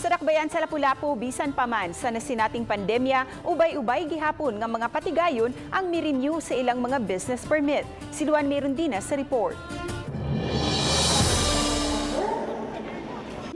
Sa dakbayan sa Lapu-Lapu, bisan pa man sa nasinating pandemya, ubay-ubay gihapon nga mga patigayon ang mi-renew sa ilang mga business permit. Si Luan Merundina sa report.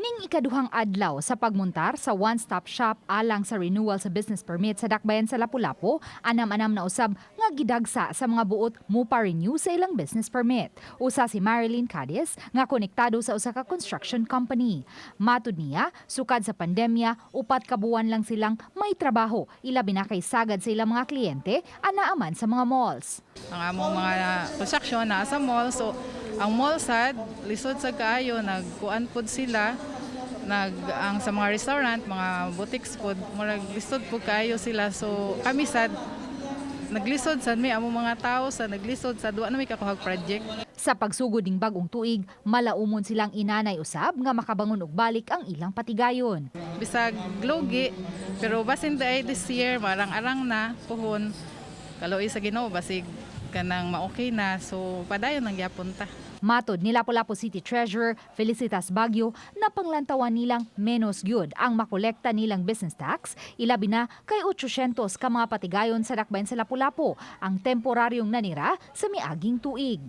Ning ikaduhang adlaw sa pagmuntar sa one-stop shop alang sa renewal sa business permit sa dakbayan sa Lapu-Lapu, anam-anam na usab nga gidagsa sa mga buot mo pa-renew sa ilang business permit. Usa si Marilyn Cadiz nga konektado sa usa ka construction company. Matud niya, sukad sa pandemya, 4 ka buwan lang silang may trabaho, ilabi na kay sagad sa ilang mga kliyente, anaaman sa mga malls. Ang among mga construction naa sa mall, so ang mall sad lisod sa kaayo, nagkuan pod sila, ang sa mga restaurant, mga boutiques pod, murag lisod pod kaayo sila. So kami sad naglisod sad mi, among mga tao sa naglisod sad, wa na mi kakuhag project. Sa pagsugod ning bagong tuig, malaumon silang inanay usab nga makabangon og balik ang ilang patigayon. Bisag lugi, pero basin ay this year marang-arang na puhon, kaluoy sa Ginoo, basig kanang ma-okay na, so padayon nang gyapon ta. Matod ni Lapu-Lapu City Treasurer Felicitas Bagyo na panglantawan nilang menos gyud ang makolekta nilang business tax, ilabi na kay 800 ka mga patigayon sa dakbayan sa Lapu-Lapu ang temporaryong nanira sa miaging tuig.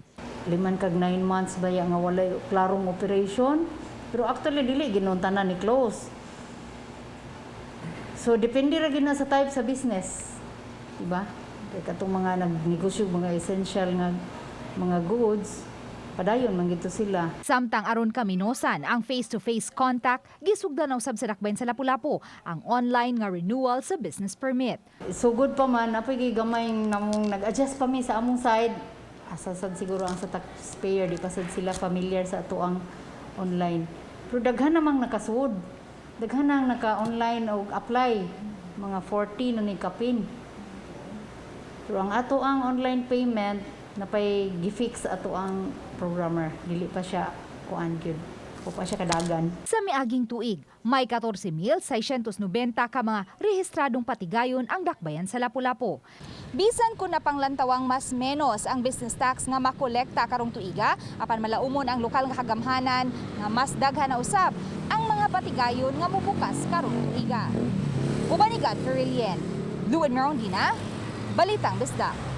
5 kag 9 months ba ya nga walay klarong operation, pero actually dili ginon tanan ni close. So depende ra gyud na sa type sa business, diba? Kay katong mga nagnegosyo mga essential nga mga goods, padayon man gito sila. Samtang aron kaminosan ang face-to-face contact, gisugdan na usab sa dakbayan sa Lapu-Lapu ang online nga renewal sa business permit. Sugod pa man, apoy kay gamay namong nag-adjust pa mi sa among side. Asa sad siguro ang sa taxpayer, di pa sad sila familiar sa ato ang online. Pero daghan namang nakasud. Daghan nang naka-online og apply. Mga 40 na ni kapin. Pero ang ato ang online payment napay gi-fix ato ang programmer. Dili pa siya kuan gyud. O pa siya kadagan. Sa miaging tuig, may 14,690 ka mga rehistradong patigayon ang dakbayan sa Lapu-Lapu. Bisan kun napanglantawang mas menos ang business tax nga makolekta karong tuiga, apan malaumon ang lokal nga kagamhanan nga mas daghan na usab ang mga patigayon nga mubukas karong tuiga. Uban ni God Ferilien, Luan Merondina, Balitang Bisdak.